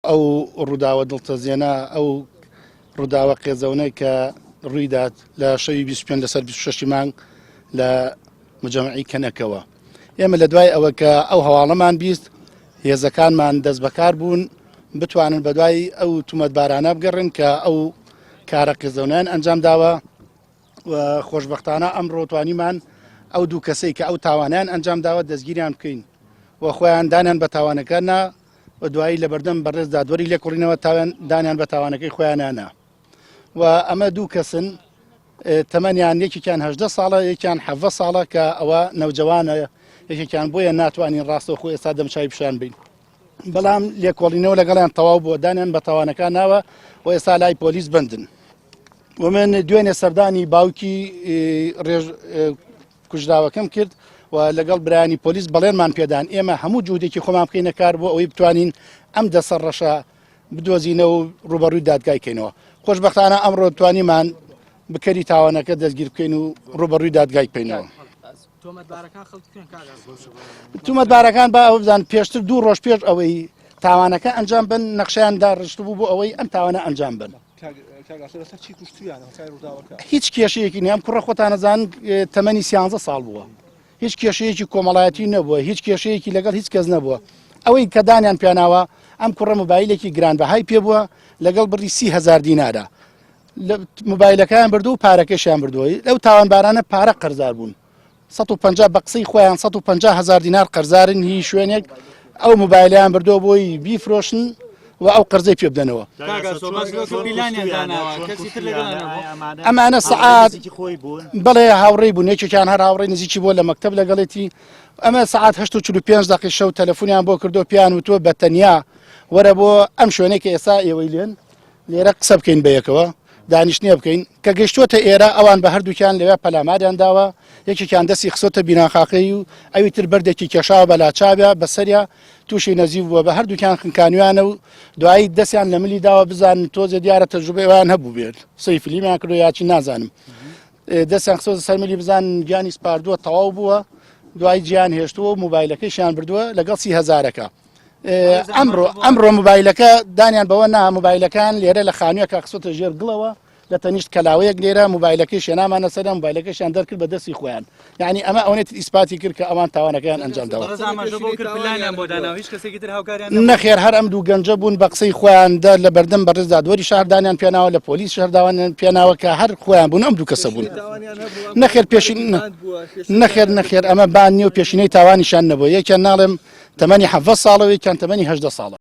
ئەو ڕووداوە دڵتەزێنە، ئەو ڕووداوە قێزەونەی کە ڕوویدات لە شەوی 25 لەسەر 26 مانگ لە مجەمعی کەنەکەوە. ئێمە لە دوای ئەوە کە ئەو هەواڵەمان 20 هێزەکانمان دەست بەکار بوون بتوانن بەدوای ئەو تومەتبارانە بگەڕن کە ئەو کارە قێزەونیان ئەنجام داوە و خۆشبەختانە ئەمڕۆ توانیمان ئەو دوو کەسەی کە ئەو تاوانیان ئەنجام داوە دەستگیریان بکەین و خۆیان دانیان بە تاوانەکە نا و دوایی لە بەردەم بەڕێز دادوەری لێکۆڵینەوە تاوان دانیان بە تاوانەکەی خۆیانە نا و ئەمە دوو کەسن تەمەنیان یەکێکیان هەدە ساڵە یەکیان حەڤە ساڵە کە ئەوە نەوجەوانە یەکێکیان بۆیە ناتوانین ڕاستەوخۆ ئێستا دەمچوی پیشان بین بەڵام لێکۆڵینەوە لەگەڵیان تەواو بووە دانیان بە تاوانەکان ناوە و ئێستا لای پۆلیس بندن و من دوێنێ سەردانی باوکی ڕێژ کوژراوەکەم کرد و لەگەڵ برایانی پۆلیس بەڵێنمان پێدان ئێمە هەموو جودێکی خۆمان بکەینە کار بۆ ئەوەی بتوانین ئەم دەسەر ڕەشە بدۆزینەوە و ڕوبەڕووی دادگای کەینەوە خۆشببختانە ئەمڕۆ توانیمان بکەری تاوانەکە دەستگیر بکەین و ڕوبەڕووی دادگای بکەینەوە. تومەتبارەکان با ئەوە بزان پێشتر دوو ڕۆژ پێش ئەوەی تاوانەکە ئەنجام بن نەخشیان داڕشت بوو بۆ ئەوەی ئەم تاوانە ئەنجام بن هیچ کێشەیەکی نیام کوڕە خۆتانەزان تەمەنی سیانزە ساڵ بووە هیچ کێشەیەکی کۆمەڵایەتی نەبووە هیچ کێشەیەکی لەگەڵ هیچ کەس نەبووە ئەوەی کە دانیان پیاناوە ئەم کوڕە مۆبایلێکی گرانبەهای پێ بووە لەگەڵ بڕی 30هزار دینارە مۆبایلەکەیان بردو و پارەکەشیان بردووە لەو تاوانبارانە پارە قەرزار بوون 150 بە قسەی خۆیان 150 هزار دینار قەرزارن هی شوێنێک ئەو مۆبایلیان بردووە بۆی بیفرۆشن و ئەو قەرزەی پێ بدەنەوە ئەمانە سەعات بەڵێ هاوڕێی بوون یەکێکیان هەر هاوڕێی نزیکی بووە لە مەکتەب لەگەڵێتی ئەمە سەعات 8:45 دقی شەو تەلەفۆنیان بۆ کردو پیان وتووە بە تەنیا وەرە بۆ ئەم شوێنێک کە ئێستا ئێوەی لێن لێرە قسە بکەین بەیەکەوە دانیشتنیە بکەین کە گەشتوەتە ئێرە ئەوان بە هەردووکیان لەوێ پەلاماریان داوە یەکێکیان دەستی خسۆتە بیناخاقەی و ئەوی تر بەردێکی کێشاوە بە لاچاوە بەسەریا تووشی نەزیف بووە بە هەردووکیان خنکانویانە و دوایی دەستیان لە ملی داوە بزانن تۆزێ دیارە تەجروبەی ئەوان هەبوو بێت سەی فلیمیان کردو یاچی نازانم دەستیان خستۆتە سەر ملی بزانن گیانی سپاردووە تەواو بووە دوای گیان هێشتووە و مۆبایلەکەیشیان بردووە لەگەڵ سی هەزارەکە ئەمڕۆ ئەمڕۆ مۆبایلەکە دانیان بەوە نا مۆبایلەکان لێرە لە خانوویەکە خستۆتە ژێر گڵەوە لە تەنیشت کەلاوەیەک لێرە مۆبایلەکەی شێنامانە سەر مۆبایلەکەشیان دەرکرد بە دەستی خۆیان یعنی ئەمە ئەوەنێت ئیسپاتی کرد کە ئەوان تاوانەکەیان ئەنجام داوە نەخێر هەر ئەم دوو گەنجە بوون بە قسەی خۆیان دە لە بەردەم بەڕێز دادوەری شاردانیان پێناوە لە پۆلیس شەرداوانیان پێناوە کە هەر خۆیان بوون ئەم دوو کەسە بوون نەخێر پێشین نەخێر نەخێر ئەمە بان نیە و پێشینەی تاوانیشان نەبوو یەکیان ناڵێم تەمەنی حەڤە ساڵەوە یەکیان تەمەنی هەژدە ساڵە.